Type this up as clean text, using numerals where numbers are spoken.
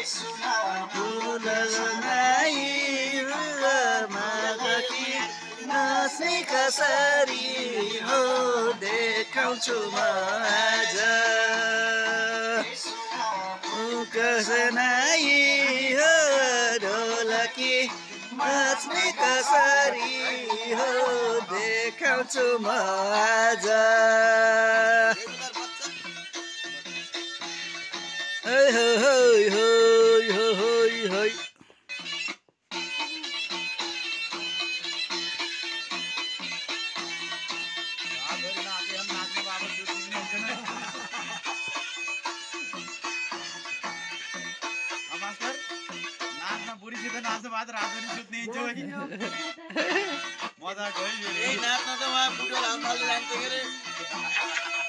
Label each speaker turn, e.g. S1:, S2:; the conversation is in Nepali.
S1: फुल नाइ मागकी नाच्ने कसरी हो देखाउँछु म आज कसनाइ हो ढोलकी नाच्ने कसरी हो देखाउँछु म आज Hey, hey, hey, hey, hey, hey.
S2: मजा गयो नाच्न त उहाँ बुटो लाउन जान्थ्यो के